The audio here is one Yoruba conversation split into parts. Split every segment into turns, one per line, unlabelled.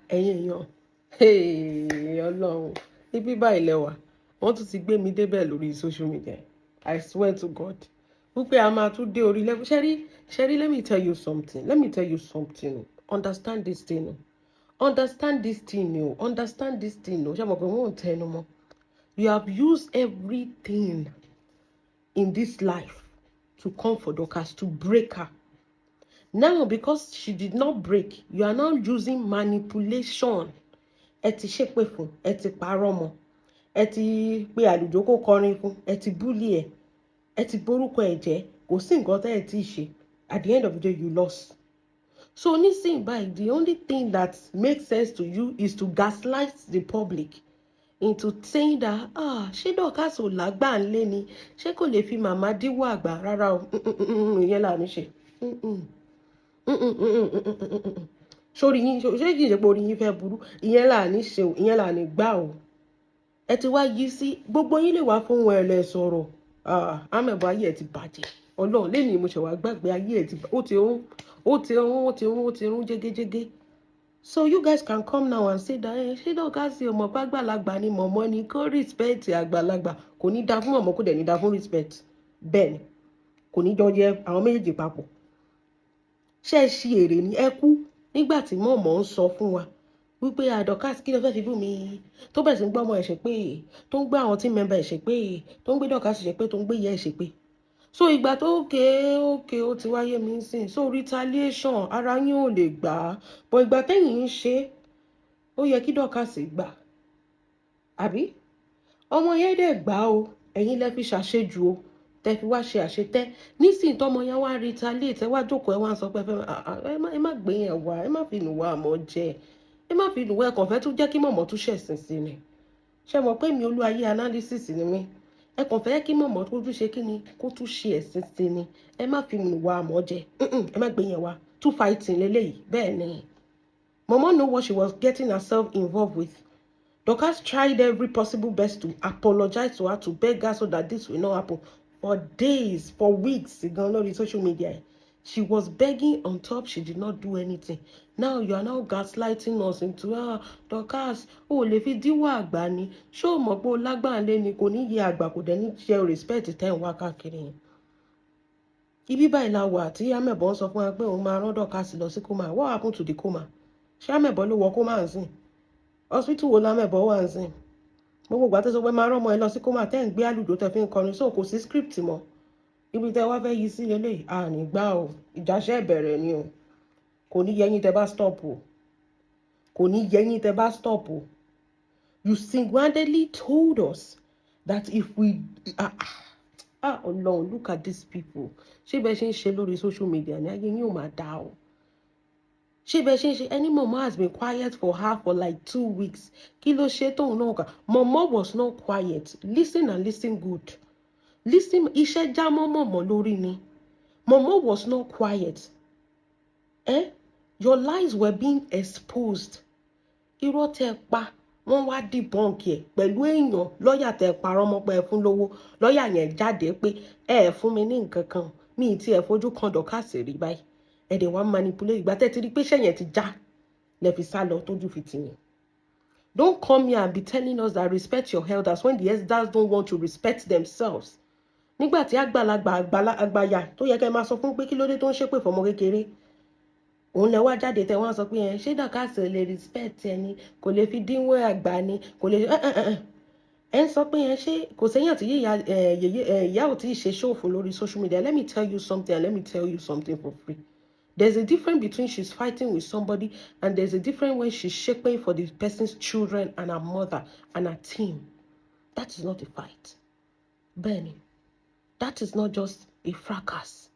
Ẹ̀yin èèyàn, hey, Ọlọ́run, ibi báyìí lẹ́wà, wọ́n tún ti gbé mi débẹ̀ lórí social media. I swear to God wípé a máa tún dé orí level. Ṣẹ́rí, ṣẹ́rí, let me tell you something, let me tell you something. Understand this thing o, understand this thing o, understand this thing o. Ṣé mo pé wọ́n ò tẹnu mọ́? You have used everything in this life to come for Dorcas, to break her. Now, because she did not break, you are now using manipulation. Ẹ ti ṣépè fún, ẹ ti parọ́ mọ́, ẹ ti pe àlùjọ kó kọrin fún, ẹ ti bully ẹ, ẹ ti borúkọ ẹ jẹ́. Kò sí nǹkan tẹ́ ẹ ti ṣe. At the end of the day, you lost. So nísìnyí báyìí, the only thing that makes sense to you is to gaslight the public into saying that, ah, ṣé Dorcas ò lágbà ńlé ni? Ṣé kò lè fi màmá díwọ́ àgbà? Rárá o, ìyẹn là ní ṣe sórí yín. Ṣé kì í ṣe pé orí yín fẹ́ burú? Ìyẹn là ní ṣe o, ìyẹn là ní gbà o. Ẹ ti wá yí sí gbogbo yín lè wá fún wọn, ẹ lẹ sọ̀rọ̀. Amẹ̀bọ̀, ayé ẹ ti bàjẹ́. Ọlọ́run lẹ́nu mo ṣe wá gbàgbé, ayé ẹ ti, ó ti rún, ó ti rún, ó ti rún, ó ti rún jégéjégé. So you guys can come now and say that, ẹ ṣé Dorcas ọmọ pàgbàlagbà ni mọ̀mọ́ ni, kó respect àgbàlagbà. Kò ní da fún mọ̀mọ́, kò dẹ̀ ní da fún respect. Bẹ́ẹ̀ ni, kò ní jọ yẹ àwọn méjèèjì papọ̀. Ṣé ẹ ṣi èrè ní ẹ kú nígbà tí mọ̀mọ́ ń sọ fún wa wípé Dorcas, kí ló fẹ́ fi bú mi, tó bẹ̀rẹ̀ sí ń gbọ́ ọmọ ẹ̀ ṣe pé, tó ń gbé àwọn team member ẹ̀ ṣe pé, tó ń gbé Dorcas ṣe pé, tó ń gbé ìyá ẹ̀ ṣe pé? So ìgbà tó ókè ó ti wáyé mi sìn. So retaliation ara yín ò lè gbà á, but ìgbà tẹ́yìn ń ṣe, ó yẹ kí Dorcas gbà, àbí? Ọmọ yẹn dẹ̀ gbà o. Ẹ̀yin lẹ fi ṣàṣejù o, tẹ fi wá ṣe àṣetẹ́. Nísìnyí tọmọ yẹn wá retaliate, ẹ wá jókòó, ẹ wá sọ pé ẹ má gbé yẹn wá, ẹ má fi nù wá àmọ́ jẹ, ẹ má fi nù wá. Ẹ kàn fẹ́ tún jẹ́ kí mọ̀mọ́ tún ṣẹ̀sìn sí ni. Ṣé mọ̀ pé mi olú ayé analysis ni mí? Ẹ kàn fẹ́ kí mọ̀mọ́ tó tún ṣe kí ni, kó tún ṣe ẹ̀sìn sí ni. Ẹ má fi nù wá àmọ́ jẹ, ẹ má gbé yẹn wá. Two fighting lélẹ́yìí. Bẹ́ẹ̀ ni, mọ̀mọ́ know what she was getting herself involved with. Dorcas tried every possible best to apologize to her, to beg her so that this will not happen. For days, for weeks gan, lórí social media she was begging on top. She did not do anything. Now you are now gaslighting us into, ah, Dorcas ó lè fi díwọ́ àgbà ni. Ṣé o mọ̀ pé o lágbàá ni? Kò ní yẹ àgbà, kò dẹ̀ ní ṣe respect tẹ́ ń wá káàkiri yẹn. Ibi báyìí la wà tí amẹ̀bọ̀ ń sọ fún wa pé òun máa rán Dorcas lọ sí coma. What happened to the coma? Ṣé amẹ̀bọ̀ ló wọ coma ń sìn? Hospital wo lámẹ̀bọ̀ wà ń sìn? Gbogbo ìgbà tó sọ pé máa rán ọmọ ẹ lọ sí coma, tẹ́ ń gbé àlùjọ, tẹ́ fi ń kọrin, so kò sí script mọ́. Ibi tẹ́ wá fẹ́ yí sí lélẹ̀, àní gbá o. Ìjáṣẹ́ ìbẹ̀rẹ̀ ni o. Kò ní yẹyin tẹ́ bá stop o, kò ní yẹyin tẹ́ bá stop o. You single-handedly told us that if we, ah ah, Ọlọ́run, look at these people. Ṣé bẹ́ẹ̀ ṣe ń ṣe lórí social media ní ayé yín ò máa dá o? Ṣé bẹ́ẹ̀ ṣe ń ṣe ẹni? Mọ̀mọ́ has been quiet for her for like 2 weeks. Kí ló ṣe tóun náà kà? Mọ̀mọ́ was not quiet. Listen and listen good, listen. Iṣẹ́ já mọ́ mọ̀mọ́ lórí ni. Mọ̀mọ́ was not quiet. Eh? Your lies were being exposed. Irọ́ tẹ́ pa, wọ́n wá debunk ẹ̀ pẹ̀lú èèyàn. Lọ́ọ̀yà tẹ́ parọ́ mọ́ pé ẹ fún lówó, lọ́ọ̀yà yẹn jáde pé ẹ ẹ̀ fún mi ní nǹkan kan, mi ì tí ẹ fojú kan Dorcas rí báyìí. Ẹ dẹ̀ wá manipulate. Ìgbà tẹ́ ti rí pé ṣẹ̀yẹn ti já, lẹ fi sá lọ, tójú fi tì yín. Don't come here and be telling us that respect your elders when the elders don't want to respect themselves. Nígbà tí àgbàlagbà àgbàyà tó yẹ kẹ́ máa sọ fún pé kí ló dé tó ń ṣépè fọmọ kékeré, òun lẹ wá jáde tẹ wọ́n sọ pé ẹ ṣé Dorcas lè respect ẹni, kò lè fi dínwó àgbà ni, kò lè ẹ ń sọ pé ẹ ṣé kò sẹ́yìn tí ìyá ò tí ì ṣe ṣòfò lórí social media. Let me tell you something, and let me tell you something for free. There's a difference between she's fighting with somebody and there's a difference when she's shaping for the person's children and her mother and her team. That is not a fight. Bẹ́ẹ̀ni, that is not just a fracas.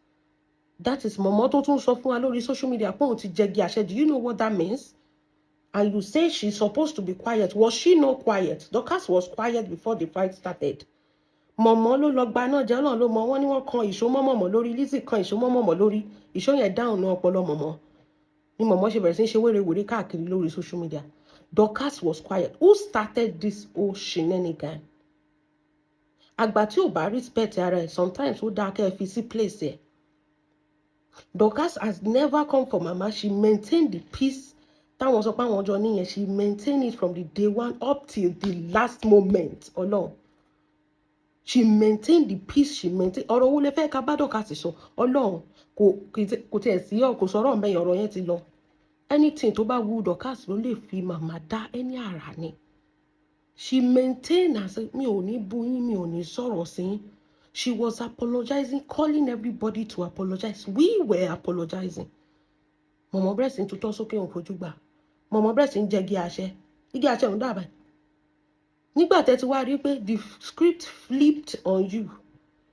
That is mọ̀mọ́ tó tún sọ fún wa lórí social media pé òun ti jẹgi àṣẹ. Do you know what that means? And you say she's supposed to be quiet. Was she not quiet? Dorcas was quiet before the fight started. Mọ̀mọ́ ló lọ gba náà jẹ́. Ọlọ́run ló mọ. Wọ́n ní wọ́n kan ìṣó mọ́ mọ̀mọ́ lórí. Lizzy kan ìṣó mọ́ mọ̀mọ́ lórí. Ìṣó yẹn dáhùn ní ọpọlọ mọ̀mọ́ ni mọ̀mọ́ ṣe bẹ̀rẹ̀ sí í ṣe wérewère káàkiri lórí social media. Dorcas was quiet. Who started this whole shenanigan? Àgbà tí ò bá respect ara ẹ̀, sometimes ó dáa kẹ́ ẹ fi sí place ẹ̀. Dorcas has never come for mama. She maintained the peace. Táwọn sọ pé àwọn jọ níyẹn, she maintain it from the day one up till the last moment. Ọlọ́run, she maintain the peace, she maintain. Ọ̀rọ̀ wo lẹ fẹ́ ká bá Dorcas sọ? Ọlọ́run, kò tiẹ̀ sí, kò sọ̀rọ̀ ọ̀nbẹ́yìn, ọ̀rọ̀ yẹn ti lọ. Anything tó bá wù Dorcas ló lè fi màmá dá ẹni àrà ni. She maintain as mi ò ní bú yín, mi ò ní sọ̀rọ̀ sí yín. She was apologizing, calling everybody to apologize. We were apologizing. Mọ̀mọ́ bẹ̀rẹ̀ sí ń tutọ́ sókè, òun fojú gbà. Mọ̀mọ́ bẹ̀rẹ̀ sí ń jẹ igi àṣẹ, igi àṣẹ òun dàbà. Nígbà tẹ́ ti wá rí pé the script flipped on you,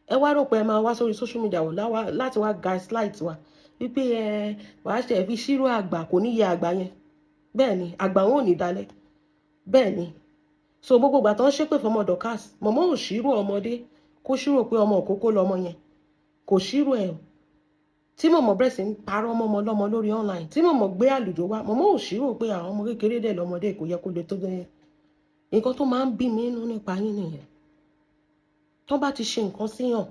ẹ wá rò pé ẹ máa wá sórí social media wò láti wá gaslight wa wípé ẹ wàá ṣe fi ṣírò àgbà, kò ní yẹ àgbà yẹn. Bẹ́ẹ̀ ni, àgbà wọn ò ní dalẹ̀. Bẹ́ẹ̀ ni. So gbogbo ìgbà tó ń ṣépè fọmọ Dorcas, mọ̀mọ́ ò ṣírò ọmọdé kó ṣírò pé ọmọ òkókó lọmọ yẹn, kò ṣírò ẹ̀ o. Tí mọ̀mọ́ bẹ̀rẹ̀ sí ń parọ́ mọ́mọ́ lọ́mọ lórí online, tí mọ̀mọ́ gbé àlùjọ wá, mọ̀mọ́ ò ṣírò pé àwọn ọmọ kékeré dẹ̀ lọ́mọdé, kò yẹ kó lè tó bẹ́ẹ̀. Nǹkan tó máa ń bí mi nínú nípa yín nìyẹn. Tó bá ti ṣe nǹkan síyàn,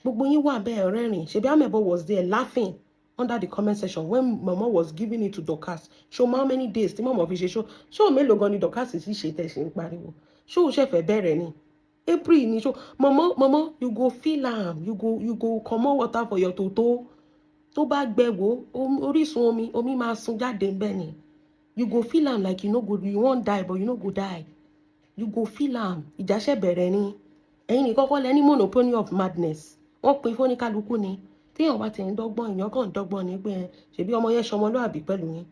gbogbo yín wà bẹ́ẹ̀ rẹ́rìn. Ṣebí Amebo was there laughing under the comment section when mama was giving it to Dorcas. Show how many days tí mama fi ṣe show. Show mélòó gan ni Dorcas sì ṣe tẹ̀ ṣe ń pariwo? Show ṣẹ̀fẹ̀ bẹ̀rẹ̀ ni April ni show. Mama, mama, you go feel am. You go comot water for your toto. Tó bá gbẹ wo orísun omi, omi máa sun jáde ńbẹ̀ ni. You go feel am like you no go, you wan die but you no go die. You go feel am. Ìjà ṣẹ̀ bẹ̀rẹ̀ ni. Ẹ̀yin ní kọ́kọ́ lẹ ní monopoly of madness. Wọ́n pín fóníkálukú ni. Téèyàn bá ti ń dọ́gbọ́n, èèyàn kàn ń dọ́gbọ́n ni pé ṣebí ọmọ yẹn ṣọmọlúàbí pẹ̀lú yín.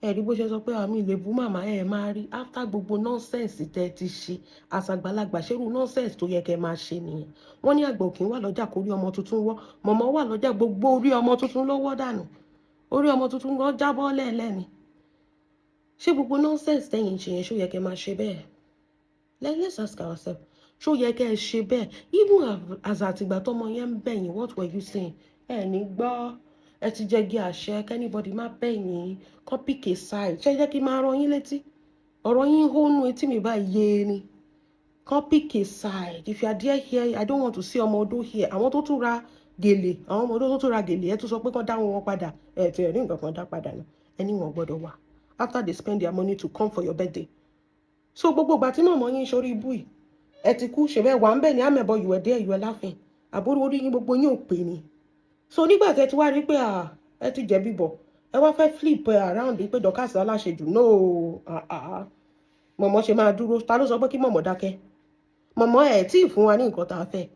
Ẹ rí bó ṣe sọ pé àmì lè bú màmá ẹ máa rí after gbogbo nonsense tẹ́ ẹ ti ṣe àṣàgbàlagbà. Ṣerú nonsense tó yẹ kẹ́ máa ṣe nìyẹn? Wọ́n ní àgbà òkè wà lọ́jà kórí ọmọ tuntun wọ́. Mọ̀mọ́ wà lọ́jà, gbogbo orí ọmọ tuntun ló wọ́ dànù. Orí ọmọ tuntun gan jábọ́ lẹ́ẹ̀lẹ́ni. Ṣé gbogbo nonsense tẹ́yìn ṣe yẹn, ṣó yẹ kẹ́ máa ṣe bẹ́ẹ̀? Let's ask ourselves, ṣó yẹ kẹ́ ẹ ṣe bẹ́ẹ̀? Even as àtìgbà tọmọ yẹn ń bẹ̀yìn, what were you saying? Ẹ ní gbọ́, ẹ ti jẹ́ gé àṣẹ kí anybody má bẹ̀yìn, kọ́ pick a side. Ṣé jẹ́ kí n máa rán yín létí? Ọ̀rọ̀ yín hónú etí mi báyìí yé ni. Kọ́ pick a side. If you are there here, I don't want to see ọmọ odó here. Àwọn tó tún ra gèlè, àwọn ọmọ odó tó tún ra gèlè, ẹ tún sọ pé kán dá wọn padà. Ẹ ti rí nǹkan kan dá padà ní ẹni wọn gbọ́dọ̀ wà after they spend their money to come for your birthday. So gbogbo ìgbà tí mọ̀mọ́ yín sórí ibú yìí, ẹ ti kú ṣẹ̀bẹ̀ wà ń bẹ̀ ní. Àmẹ̀bọ, you were there, you were laughing. Àbúrò orí yín, gbogbo yín ò pè ní. So nígbà tẹ́ ti wá rí pé ẹ ti jẹ̀bi bọ̀, ẹ wá fẹ́ flip around pé Dorcas aláṣejù. No, mọ̀mọ́ ṣe máa dúró. Ta ló sọ pé kí mọ̀mọ́ dákẹ́? Mọ̀mọ́, ẹ̀ tí ì fún wa ní nǹkan tá a fẹ́.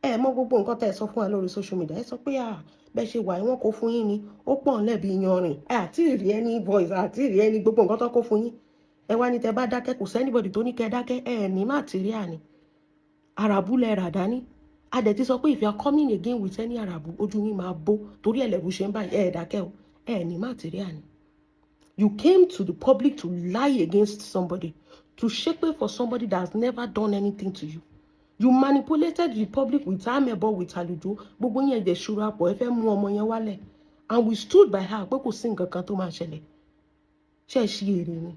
Ẹ mọ̀ gbogbo nǹkan tẹ́ ẹ sọ fún wa lórí social media. Ẹ sọ pé bẹ́ẹ̀ ṣe wà, wọ́n kó fún yín ni, ó pọ̀ ńlẹ̀ bí yanrìn. Ẹ àti rí ẹni voice àti rí ẹni gbogbo nǹkan tó kó fún yín. Ẹ wá ní tẹ́ bá dákẹ́, kò sí anybody tó ní kẹ́ dákẹ́. Ẹ ní material ni àràbù lẹ rà dání. A dẹ̀ ti sọ pé if you are coming again with any àràbù, ojú yín máa bó torí ẹlẹ́rù ṣe ń báyìí. Ẹ dákẹ́ o, ẹ ní material ni. You came to the public to lie against somebody, to ṣépè for somebody that has never done anything to you. You manipulated the public with amebo, with àlùjọ. Gbogbo yẹn jẹ́ ṣúra pọ̀, ẹ fẹ́ mú ọmọ yẹn wálẹ̀, and we stood by her pé kò sí nǹkan kan tó máa ṣẹlẹ̀. Ṣe é ṣí èrè ni?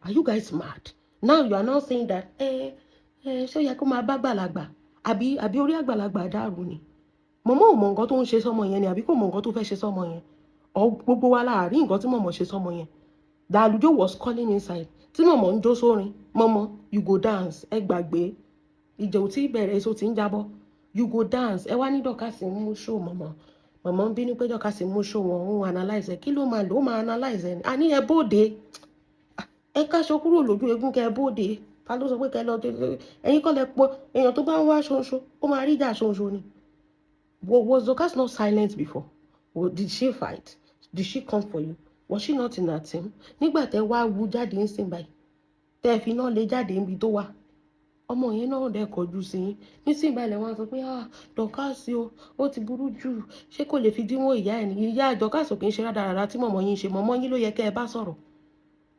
Are you guys mad? Now you are now saying that ẹ ẹ ṣé ó yẹ kó máa bá àgbàlagbà, àbí orí àgbàlagbà dàrú ni? Mọ̀mọ́ ò mọ nǹkan tó ń ṣe sọ́mọ yẹn ni, àbí kò mọ nǹkan tó fẹ́ ṣe sọ́mọ yẹn? Ọ gbogbo wa láàárín nǹkan tí mọ̀mọ́ ṣe sọ́mọ yẹn. The àlùjọ was calling inside tí mọ̀mọ́ ń jó sórin. Mọ̀mọ́, you go dance. Ẹ gbàgbé ìjà ò tí ì bẹ̀rẹ̀, èso tí ń jábọ́. You go dance. Ẹ wá ní Dorcas ń mú show mọ̀mọ́. Mọ̀mọ́ ń bínú pé Dorcas ń mú show wọn, ń analyse ẹ. Kí ló máa lò ó máa analyse ẹ ní? Àní ẹ bóde, ẹ káṣọ kúrò lójú eégún, kẹ ẹ bóde. Ta ló sọ pé kẹ lọ? Ẹ̀yin kọ́ lẹ pọ̀. Èèyàn tó bá ń wá ṣoṣo, ó máa rí ìjà ṣoṣo ni. Was Dorcas not silent before? Did she fight? Did she come for you? Was she not in her team nígbà tẹ wá wú jáde ń sìn báyìí, tẹ fi náà lé jáde níbi tó wà? Ọmọ yẹn náà dẹ kọjú sí yín nísìnyí báyìí, lẹ wọ́n sọ pé, "Ah, Dorcas o, ó ti burú jù. Ṣé kò lè fi dínwó ìyá ẹ̀ ní?" Ìyá Dorcas ò kì í ṣe rádaràda tí mọ̀mọ́ yín ṣe. Mọ̀mọ́ yín ló yẹ kẹ́ ẹ bá sọ̀rọ̀.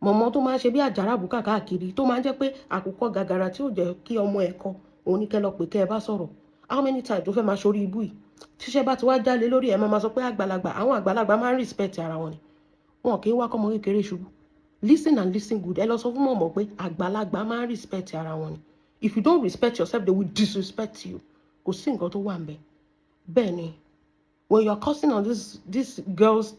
Mọ̀mọ́ tó máa ń ṣe bí àjàrà bùkà káàkiri, tó máa ń jẹ́ pé àkùkọ gàgàrà tí ò jẹ́ kí ọmọ ẹ̀ kọ, òun ní kẹ́ lọ pé kẹ́ ẹ bá sọ̀rọ̀. How many times tó fẹ́ máa ṣorí ibú yìí? Tíṣẹ́ bá ti wá jálé lórí ẹ̀, máa sọ pé àgbàlagbà, àwọn àgbàlagbà máa ń respect ara wọn ni. Wọn kì í wá kọ́mọ kékeré ṣubú. Listen and listen good. Ẹ lọ sọ fún mọ̀mọ́ pé àgbàlagbà máa ń respect ara wọn ni. If you don't respect yourself, they will disrespect you. Kò sí nǹkan tó wà ń bẹ bẹ́ẹ̀ ni. When you are cursing on this girl's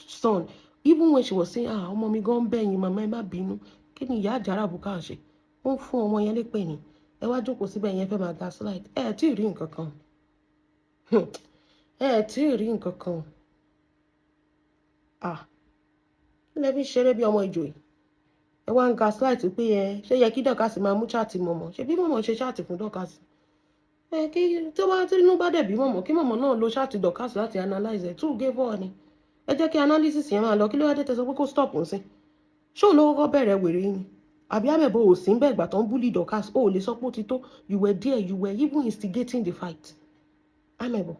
son, Even when she was saying, "Ah, ọmọ mi gan bẹ̀yìn, màmá, ẹ má bínú," kí ni ìyá àjàrà bùkà ṣe? Ó ń fún ọmọ yẹn lépè ni. Ẹ wá jókòó síbẹ̀ yẹn, fẹ́ máa gaslight. Ẹ ẹ̀ tí ì rí nǹkan kan, ẹ ẹ̀ tí ì rí nǹkan kan. Ah, kí lẹ fi ṣeré bí ọmọ ìjòyè? Ẹ wá ń gaslight pé ẹ ṣé yẹ kí Dorcas máa mú chat mọ̀mọ́. Ṣe bí mọ̀mọ́ ṣe chat fún Dorcas? Ẹ kí tó bá tí inú bá dẹ̀ bí mọ̀mọ́, kí mọ̀mọ́ náà lo chat Dorcas láti analyse ẹ̀. Two gé bọ́ọ̀ ni. Ẹ jẹ́ kí analysis yẹn máa lọ. Kí ló wá dé tẹ́ sọ pé kó stop ń sìn? Ṣé òun ló kọ́kọ́ bẹ̀rẹ̀ wèrè yín ni? Àbí àmẹ̀bọ̀ ò sí ń bẹ̀ ìgbà tó ń bully Dorcas? Ó lè sọ pé ó ti tó. You were there, you were even instigating the fight. Àmẹ̀bọ̀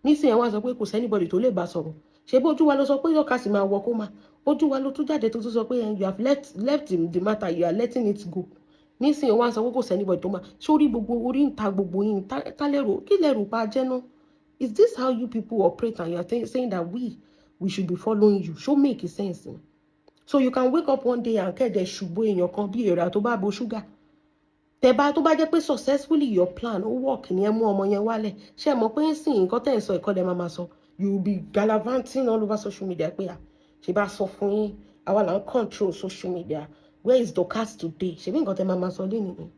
nísìnyẹn wá sọ pé kò sí anybody tó lè bá sọ̀rọ̀. Ṣé bó ojú wa ló sọ pé Dorcas máa wọ kó máa ojú wa ló tún jáde tó tún sọ pé you have left the matter, you are letting it go. Nísìnyẹn wá sọ pé kò sí anybody tó máa sórí gbogbo orí ń ta gbogbo yín. Tá lérò kí lẹ́rù pa jẹ́ náà? Is this how you people operate, and you are saying that we should be following you? Ṣó make sense? So you can wake up one day and kẹ́ẹ̀dẹ̀ ṣùgbọ́n èèyàn kan bí èrà tó bá bo ṣúgà. Tẹ̀bá tó bá jẹ́ pé successfully your plan ó work ní, ẹ mú ọmọ yẹn wálẹ̀. Ṣé ẹ mọ̀ pé ń sìn nǹkan tẹ̀ ń sọ ìkọlẹ̀ máa ma sọ? You will be gallivanting all over social media pé à ṣe bá sọ fún yín, àwa là ń control social media. Where is Dorcas today? Ṣebí nǹkan tẹ̀ máa ma sọ lé nìyẹn.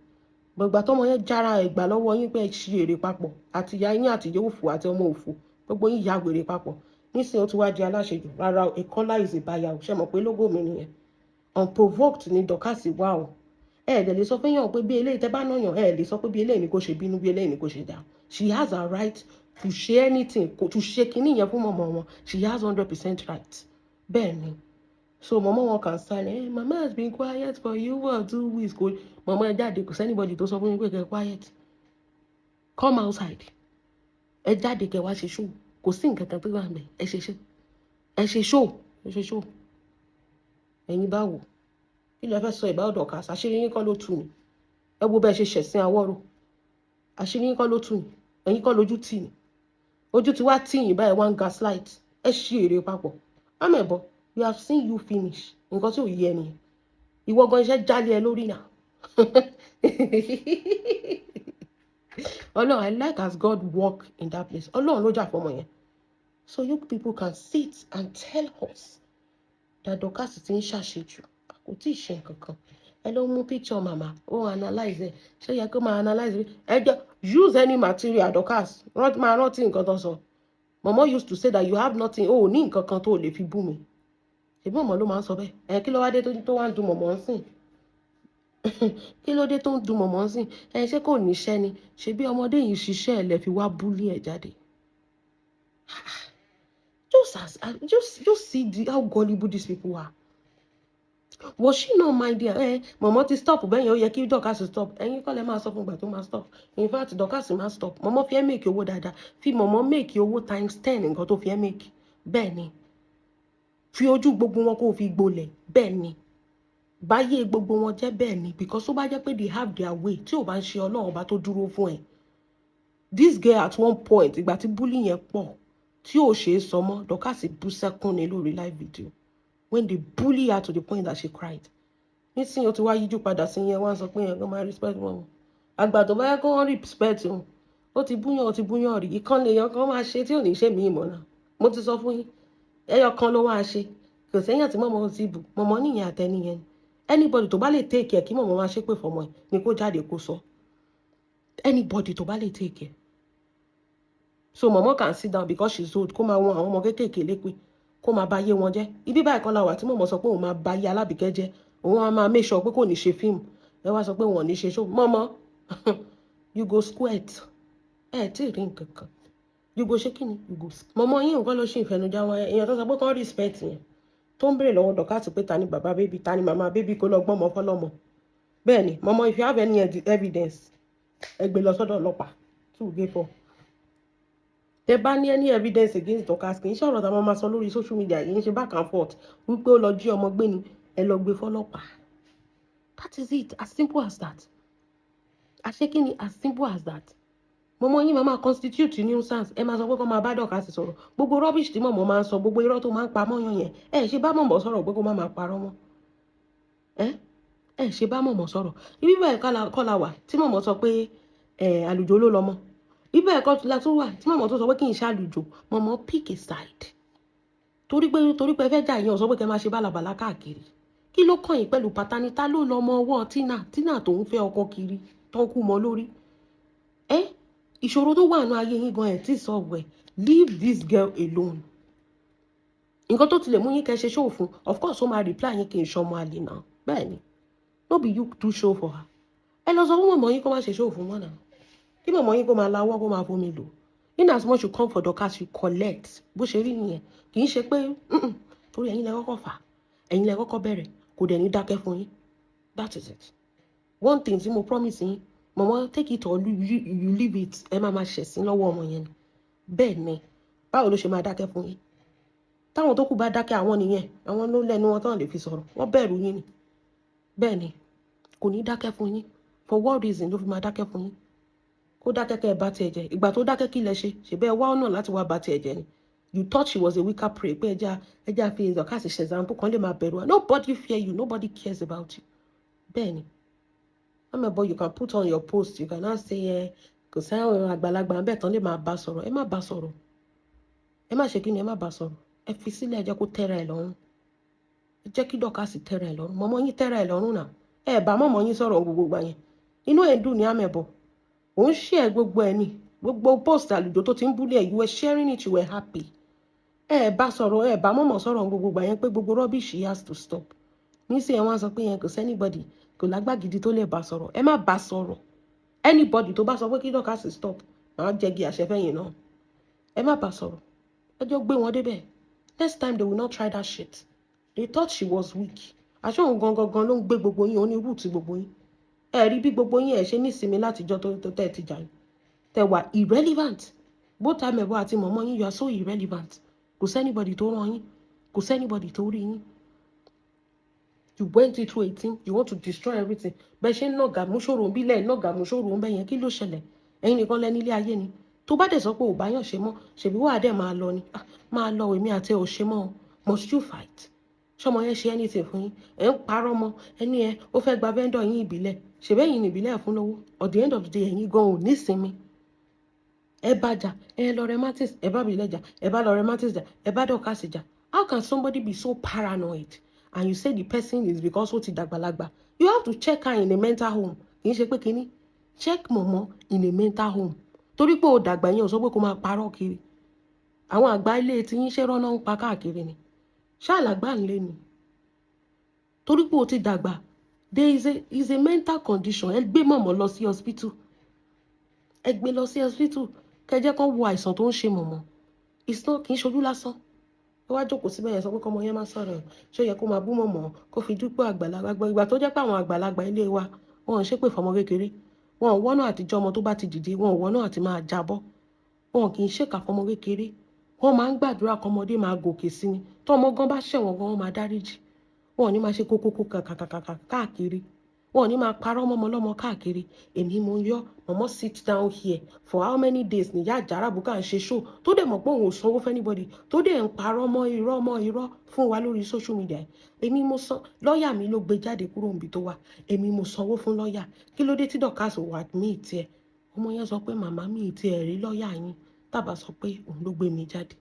Gbọ̀ngbà tọmọ yẹn jára ẹ̀gbà lọ́wọ́ yín pé ẹ ṣí èrè papọ̀, àti ìyá yín, àti ìyá òfò, àti ọmọ òfò, gbogbo yín ya wèrè papọ̀. Nísìnyí ó ti wá di aláṣejù. Rárá o, ìkọlá is a buyer o. Ṣe mọ̀ pé lógo mi nìyẹn? Unprovoked ni Dorcas wá o. Ẹ ẹ̀ dẹ̀ lè sọ fún yàn pé bí eléyìí tẹ́ bá náyàn, ẹ lè sọ pé bí eléyìí ni kò ṣe bínú, bí eléyìí ni kò ṣe dá. She has her right to ṣe anything, to ṣe kinní yẹn fún mọ̀mọ́ wọn. She has 100% right. Bẹ́ẹ̀ ni. So mọ̀mọ́ wọn kàn silent. Mama has been quiet for you for 2 weeks. Kò mọ̀mọ́ ẹ jáde. Kò sí anybody tó sọ fún mi pé kẹ́ quiet. Come outside, ẹ jáde, kẹ́ wá ṣe show. Kò sí nǹkan kan tó wà mẹ́. Ẹ ṣe show, ẹ ṣe show, ẹ ṣe show. Ẹ̀yin báwo? Kí lẹ fẹ́ sọ ìbá Dorcas? Àṣírí yín kọ́ ló tú ni? Ẹ wo bẹ́ẹ̀ ṣe ṣẹ̀sìn àwọ̀rò. Àṣírí yín kọ́ ló tú ni? Ẹ̀yin kọ́ lójú tì ní? Ojú ti wá tì yín báyìí, wá ń gaslight. Ẹ ṣí èrè papọ̀. Amẹ̀bọ̀, we have seen you finish. Nǹkan tí ò yẹ nìyẹn. Ìwọ gan, iṣẹ́ jálẹ̀ ẹ lórí náà. Ọlọ́run, I like as God work in that place. Ọlọ́run ló jà fọmọ yẹn. So you people can sit and tell us that Dorcas ti ń ṣàṣejù, kò tí ì ṣe nǹkan kan. Ẹ ló mú picture màmá, ó analyse ẹ. Ṣé yẹ kó máa analyse ẹ? Jẹ use any material. Dorcas máa rántí nǹkan tó sọ. Mama used to say that you have nothing, ó ní nǹkan kan tó lè fi bú mi. Ṣèbí mọ̀mọ́ ló máa ń sọ bẹ́ẹ̀? Ẹ kí ló wá dé tó wá ń dun mọ̀mọ́ ń sìn? Kí ló dé tó ń dun mọ̀mọ́ ń sìn? Ẹ ṣé kò níṣẹ́ ni? Ṣebí ọmọdé yìí ṣiṣẹ́ ẹ̀ lẹ fi wá bully ẹ̀ jáde. Just see how gullible these people are. Was she not minding? Ẹ mọ̀mọ́ ti stop bẹ́ẹ̀ yẹn, ó yẹ kí Dorcas stop. Ẹ̀yin kọ́ lẹ máa sọ fún ìgbà tó máa stop. In fact, Dorcas máa stop. Mọ̀mọ́ fi ẹ́ make owó dáadáa. Fi mọ̀mọ́ make owó times 10 nǹkan tó fi ẹ́ make. Bẹ́ẹ̀ ni, fi ojú gbogbo wọn kó o fi gbolẹ̀. Bẹ́ẹ̀ ni, báyé gbogbo wọn jẹ́. Bẹ́ẹ̀ ni, because tó bá jẹ́ pé they have their way, tí ò bá ń ṣe Ọlọ́run ọba tó dúró fún ẹ. This girl, at one point, ìgbà tí bully yẹn pọ̀ tí ò ṣe é sọ mọ́, Dorcas bú sẹ́kún ní lórí live video when they bully her to the point that she cried. Nísìnyí ó ti wá yíjú padà sí yẹn, wá sọ pé yẹn kó máa respect wọn. Àgbà tó bá yẹ kó wọ́n respect wọn, ó ti búyàn, ó ti búyàn rí. Ìkan lèèyàn kan máa ṣe tí ò ní ṣe mí ìmọ̀ náà. Mo ti sọ fún yín, ẹyọ kan ló máa ṣe. Kò sẹ́yìn tí mọ̀mọ́ ti bù mọ̀mọ́ nìyẹn àtẹnìyẹn. Anybody tó bá lè take care kí mọ̀mọ́ máa ṣépè fọmọ ẹ̀ ni kó jáde kó sọ. Anybody tó bá lè take care. So mọ̀mọ́ can sit down because she's old, kó máa wọn àwọn ọmọ kéékèèké lépè, kó máa bá yé wọn jẹ́. Ibi báyìí kọ́ la wà tí mọ̀mọ́ sọ pé òun máa bá yé Alábìkẹ́ jẹ́, òun á máa make sure pé kò ní ṣe fíìmù. Ẹ wá sọ pé wọn ò ní ṣe show. Mọ̀mọ́, you go squat. Ẹ tí ì rí nǹkan kan. You go ṣe kí ni? You go. Mọ̀mọ́ yín nǹkan ló ṣe ìfẹnujá wọn. Èèyàn tó sọ pé kán respect yẹn, tó ń béèrè lọ́wọ́ Dorcas pé ta ni bàbá baby, ta ni màmá baby, kó lọ gbọ́mọ fọlọ́mọ. Bẹ́ẹ̀ ni, mọ̀mọ́, if you have any evidence, ẹ gbé lọ sọ́dọ̀ ọlọ́pàá. Two gay four. Tẹ bá ní any evidence against Dorcas, kì í ṣọ̀rọ̀ tá a máa sọ lórí social media yìí, ń ṣe back and forth wípé ó lọ jí ọmọ gbé ni. Ẹ lọ gbé fọlọ́pàá. That is it, as simple as that. Àṣé kí ni? As simple as that. Mọ̀mọ́ yín máa constitute nuisance. Ẹ máa sọ pé kó máa bá Dorcas sọ̀rọ̀. Gbogbo rubbish tí mọ̀mọ́ máa ń sọ, gbogbo irọ́ tó máa ń pa mọ́yàn yẹn, ẹ ṣe bá mọ̀mọ́ sọ̀rọ̀ pé kó má máa parọ́ mọ́ ẹ. Ẹ ṣe bá mọ̀mọ́ sọ̀rọ̀. Ibi bẹ́ẹ̀ kọ́ la wà tí mọ̀mọ́ sọ pé ẹ àlùjọ ló lọ́mọ. Ibi bẹ́ẹ̀ kọ́ la tún wà tí mọ̀mọ́ tó sọ pé kí n ṣàlùjọ. Mọ̀mọ́, pick a side. Torí pé ẹ fẹ́ jà yẹn, ò sọ pé kẹ́ máa ṣe bálabàlá káàkiri. Kí ló kàn yín pẹ̀lú paternity? Ta ló lọ́mọ ọwọ́ Tina? Tina tó ń fẹ́ ọkọ kiri, tó ń kú mọ́ lórí ẹ. Ìṣòro tó wà nínú ayé yín gan ẹ̀ tí solve ẹ̀. Leave this girl alone. Nǹkan tó tilẹ̀ mú yín kẹ́ ṣe show fún, of course ó máa reply yín. Kì í ṣọmọ àlè náà. Bẹ́ẹ̀ ni, no be you do show for her. Ẹ lọ sọ fún mọ̀mọ́ yín kó má ṣe show fún wọn náà, kí mọ̀mọ́ yín kó máa lawọ́, kó máa fomi lò. In as much you come for Dorcas, you collect. Bó ṣe rí nìyẹn. Kì í ṣe pé torí ẹ̀yin lẹ kọ́kọ́ fà, ẹ̀yin lẹ kọ́kọ́ bẹ̀rẹ̀, kò dẹ̀ ní dákẹ́ fún yín. That is it. One thing tí mo promise yín, mọ̀mọ́, take it or you leave it, ẹ má máa ṣẹ̀sín lọ́wọ́ ọmọ yẹn ni. Bẹ́ẹ̀ ni. Báwo ló ṣe máa dákẹ́ fún yín? Táwọn tó kù bá dákẹ́, àwọn nìyẹn, àwọn ló lẹ́nu wọn tán lè fi sọ̀rọ̀. Wọ́n bẹ̀rù yín ni. Bẹ́ẹ̀ ni, kò ní dákẹ́ fún yín. For what reason ló fi máa dákẹ́ fún yín? Kó dákẹ́ kẹ́ ẹ bá tiẹ̀ jẹ́. Ìgbà tó dákẹ́, kí lẹ ṣe? Ṣe bẹ́ẹ̀ wá ọ̀nà láti wá bá tiẹ̀ jẹ́ ni. You thought she was a weaker prey, pé ẹja fi Dorcas ṣe example kan lè máa bẹ̀rù wa. Nobody fear you, nobody cares about you. Bẹ́ẹ̀ ni, amẹ̀bọ, you can put on your post, you can now say ẹ kò sáwọn àgbàlagbà ń bẹ̀ tán lè máa bá sọ̀rọ̀. Ẹ má bá sọ̀rọ̀. Ẹ má ṣe kí ni? Ẹ má bá sọ̀rọ̀. Ẹ fi sílẹ̀, ẹ jẹ́ kó tẹ́ra ẹ̀ lọ́rùn. Ẹ jẹ́ kí Dorcas tẹ́ra ẹ̀ lọ́rùn. Mọ̀mọ́ yín tẹ́ra ẹ̀ lọ́rùn náà. Ẹ bá mọ̀mọ́ yín sọ̀rọ̀ gbogbo gbà yẹn. Inú ẹ̀ ń dùn ní. Amẹ̀bọ, òun ṣe ẹ gbogbo ẹ ní gbogbo post àlùjọ tó ti ń bully ẹ̀. You were sharing it, you were happy. Ẹ bá sọ̀rọ̀, ẹ bá mọ̀mọ́ sọ̀rọ̀ gbogbo gbà yẹn pé gbogbo rubbish has to stop. Nísìnyẹn, wọ́n sọ pé yẹn kò sí anybody, kò lágbàgidi tó lè bá sọ̀rọ̀. Ẹ má bá sọ̀rọ̀. Anybody tó bá sọ pé kí Dorcas stop, màá jẹ́gi àṣẹfẹ́yìn náà. Ẹ má bá sọ̀rọ̀. Ẹ jọ gbé wọn débẹ̀. Next time they will not try that shit. They thought she was weak. Àṣé òun gangan gan ló ń gbé gbogbo yín, òun ní root gbogbo yín. Ẹ rí bí gbogbo yín ẹ ṣe nísinmi látijọ́ tó tẹ́ ẹ ti jà yín, tẹ́ wà irrelevant. Both Amẹ̀bọ àti mọ̀mọ́ yín, you are so irrelevant. Kò sí anybody tó ràn yín, kò sí anybody tó rí yín. You went into 18, you want to destroy everything. Bẹ́ẹ̀ ṣe ń nàgà múṣòro ń bílẹ̀, nàgà múṣòro ń bẹ́ yẹn. Kí ló ṣẹlẹ̀? Ẹ̀yin nìkan lẹ́ni ilé ayé ni. Tó bá dẹ̀ sọ pé ò bá yàn ṣe mọ́, ṣèbí wàá dẹ̀ máa lọ ni. Ah, máa lọ, èmi àti ẹ̀ ò ṣe mọ́ o. Must you fight? Ṣọmọ yẹn ṣe anything fún yín? Ẹ̀ ń parọ́ mọ́ ẹni ẹ, ó fẹ́ gba vendor yín ìbílẹ̀. Ṣèbẹ́yìn ní ìbílẹ̀ fún lówó. At the end of the day, ẹ̀yin gan ò nísinmi. Ẹ bá jà, ẹ lọ rematis, ẹ bá bìlẹ̀ jà, ẹ bá lọ rematis jà, ẹ bá Dorcas jà. How can somebody be so paranoid? And you say the person is because ó ti dàgbàlagbà. You have to check her in a mental home. Kì í ṣe pé kínní. Check mọ̀mọ́ in a mental home. Torí pé ó dàgbà yẹn ò sọ pé kó máa parọ́ kiri. Àwọn àgbà ilé tí yín, ṣé rọ́nà ń pa káàkiri ni? Ṣáàlàgbà ń lé ni? Torí pé ó ti dàgbà, there is a mental condition. Ẹ gbé mọ̀mọ́ lọ sí hospital. Ẹ gbé lọ sí hospital, kẹjẹ kan wo àìsàn tó ń ṣe mọ̀mọ́. It's not, kì í ṣojú lásán. Ó wá jókòó síbẹ̀ yẹn, sọ pé kọ́mọ yẹn má sọ̀rọ̀. Ṣé ó yẹ kó máa bú mọ̀mọ́, kó fi dúpẹ́ àgbàlagbà? Ìgbà tó jẹ́ pé àwọn àgbàlagbà ilé wa, wọn ò ṣépè fọmọ kékeré, wọn ò wọ́nà àtijọ́. Ọmọ tó bá ti dìde, wọn ò wọ́nà àti máa jábọ́. Wọn kì í ṣèkà fọmọ kékeré. Wọn máa ń gbàdúrà kọmọdé máa gòkè sí ni. Tọmọ gan bá ṣẹ̀wọ̀n gan, wọn máa dáríjì. Wọn ò ní máa ṣe kókókó kàkàkàkà káàkiri. Wọn ò ní máa parọ́ mọ́mọ lọ́mọ káàkiri. Èmi mo yọ mọ̀mọ́. Sit down here for how many days? Níyà àjàràbùkà ń ṣe show, tó dẹ̀ mọ̀ pé òun ò sanwó fún anybody, tó dẹ̀ ń parọ́ mọ́ irọ́ mọ́ irọ́ fún wa lórí social media. Èmi mo san lọ́ọ̀yà mi ló gbé jáde kúrò níbi tó wà. Èmi mo sanwó fún lọ́ọ̀yà. Kí ló dé tí Dorcas wà admit ẹ̀? Ọmọ yẹn sọ pé màmá mi ti ẹ̀ rí lọ́ọ̀yà yín tàbá sọ pé òun ló gbé mi jáde.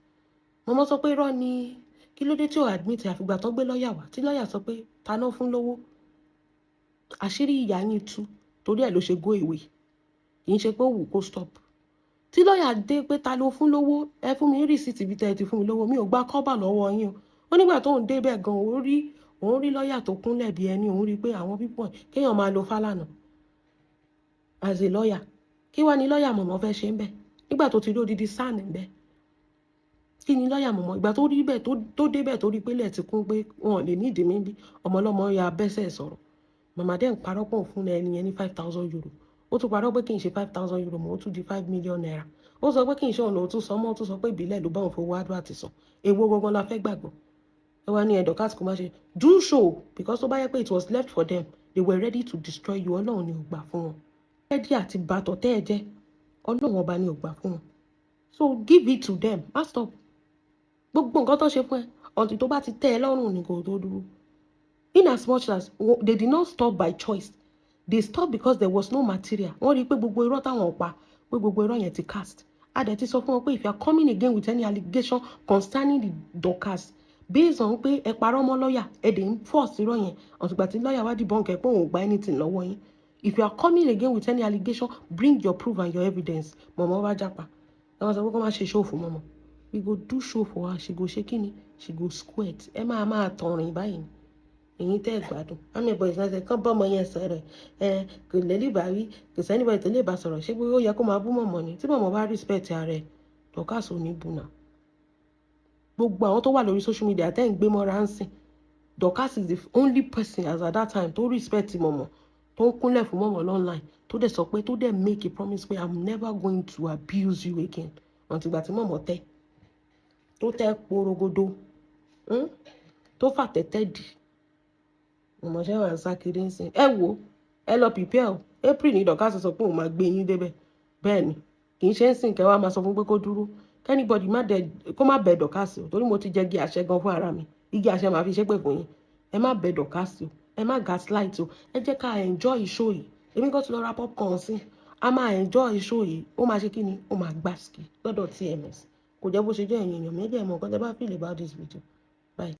Mọ̀mọ́ sọ pé irọ́ ni. Kí ló dé tí ò admit àfìgbà tó gbé lọ́ọ̀yà wá, tí lọ́ọ̀yà sọ pé taná fún lówó? Àṣírí ìyá yín tú, torí ẹ̀ ló ṣe go away. Kì í ṣe pé ó wù kó stop. Tí lọ́ọ̀yà dé pé ta ló fún lówó, ẹ fún mi ní receipt ibi tẹ́ ẹ ti fún mi lówó, mi ò gba kọ́bà lọ́wọ́ yín o. Ó nígbà tóun débẹ̀ gan, òun rí lọ́ọ̀yà tó kúnlẹ̀ bí ẹni. Òun rí pé àwọn pípọ̀ kéèyàn máa lo Fálànà as a lawyer. Kí wá ní lọ́ọ̀yà mọ̀mọ́ fẹ́ ṣe ń bẹ̀ nígbà tó ti rí odidi SAN ń bẹ̀? Kí ni lọ́ọ̀yà mọ̀mọ́? Ìgbà tó rí bẹ́ẹ̀, tó débẹ̀, tó rí pé lẹ̀ ti kún, pé wọn ò lè ní ìdí mi bí ọmọ ọlọ́mọ ya bẹ́sẹ̀ sọ̀rọ̀. Màmá dẹ̀ ń parọ́ pọ̀ fún ẹni yẹn ní €5,000. Ó tún parọ́ pé kì í ṣe €5,000 mọ́, ó tún di ₦5 million. Ó sọ pé kì í ṣe ọ̀nà, ó tún sọ mọ́, ó tún sọ pé ìbílẹ̀ ló bá òun fowó adúlá ti sàn. Èwo gangan la fẹ́ gbàgbọ́? Ẹ wá ní ẹ Dorcas kò má ṣe do show, because tó bá yẹ pé it was left for them, they were ready to destroy you. Ọlọ́run ni ò gbà fún wọn. Ready àti bàtọ̀ tẹ́ ẹ jẹ́, Ọlọ́run ọba ni ò gbà fún wọn. So give it to them. Má stop gbogbo nǹkan tó ṣe fún ẹ. Ọ̀tí tó bá ti tẹ́ ẹ lọ́rùn ni kò tó dúró. In as much as they did not stop by choice, they stopped because there was no material. Wọ́n rí i pé gbogbo irọ́ táwọn pa, pé gbogbo irọ́ yẹn ti cast. A dẹ̀ ti sọ fún wọn pé if you are coming again with any allegation concerning the Dorcas, Based on pé ẹ parọ́ mọ́ lọ́ọ̀yà, ẹ dẹ̀ ń force irọ́ yẹn ọ̀tùgbà tí lọ́ọ̀yà wá debunk ẹ pé òun ò gba anything lọ́wọ́ yín. If you are coming again with any allegation, bring your proof and your evidence. Mọ̀mọ́ bá jápa, ẹ wọ́n sọ pé kó má ṣe show fún mọ̀mọ́. We go do show for her. She go ṣe kíni? She go squirt. Ẹ máa máa tọrìn báyìí. Èyí tẹ́ ẹ gbádùn, àmì boys náà ṣe kán bọ́mọ yẹn sọ̀rọ̀. Ẹ kò lè lè bá wí, kò sẹ́ni báyìí tó lè bá sọ̀rọ̀. Ṣé pé ó yẹ kó máa bú mọ̀mọ́ ni? Tí mọ̀mọ́ bá respect ara ẹ̀, Dorcas ò ní bù náà. Gbogbo àwọn tó wà lórí social media tẹ́ ń gbé mọ́ra ń sìn, Dorcas is the only person as at that time tó respect mọ̀mọ́, tó ń kúnlẹ̀ fún mọ̀mọ́ online, tó dẹ̀ sọ pé, tó dẹ̀ make a promise pé, "I'm never going to abuse you again." Àtìgbà tí mọ̀mọ́ tẹ́, tó tẹ́ porogodo, Tó fàtẹ́tẹ́ dì mọ̀mọ́ wà ń sá kiri ń sìn. Ẹ wo, ẹ lọ prepare o. April ní Dorcas sọ pé òun máa gbé yín débẹ̀. Bẹ́ẹ̀ ni, kì í ṣe ń sìn kẹ́ wá máa sọ fún pé kó dúró. Anybody má dẹ kó má bẹ Dorcas o, torí mo ti jẹ igi àṣẹ gan fún ara mi. Igi àṣẹ màá fi ṣépè fún yín. Ẹ má bẹ Dorcas o, ẹ má gaslight o. Ẹ jẹ́ ká enjoy show yìí. Èmi kò ti lọ ra popcorn sí. A máa enjoy show yìí. Ó máa ṣe kí ni? Ó máa gbàsíkì lọ́dọ̀ TMS. Kò jẹ́ bó ṣe jẹ́. Ẹ̀yin èèyàn méjì, ẹ̀ mọ̀ nǹkan tẹ́ bá feel about this video.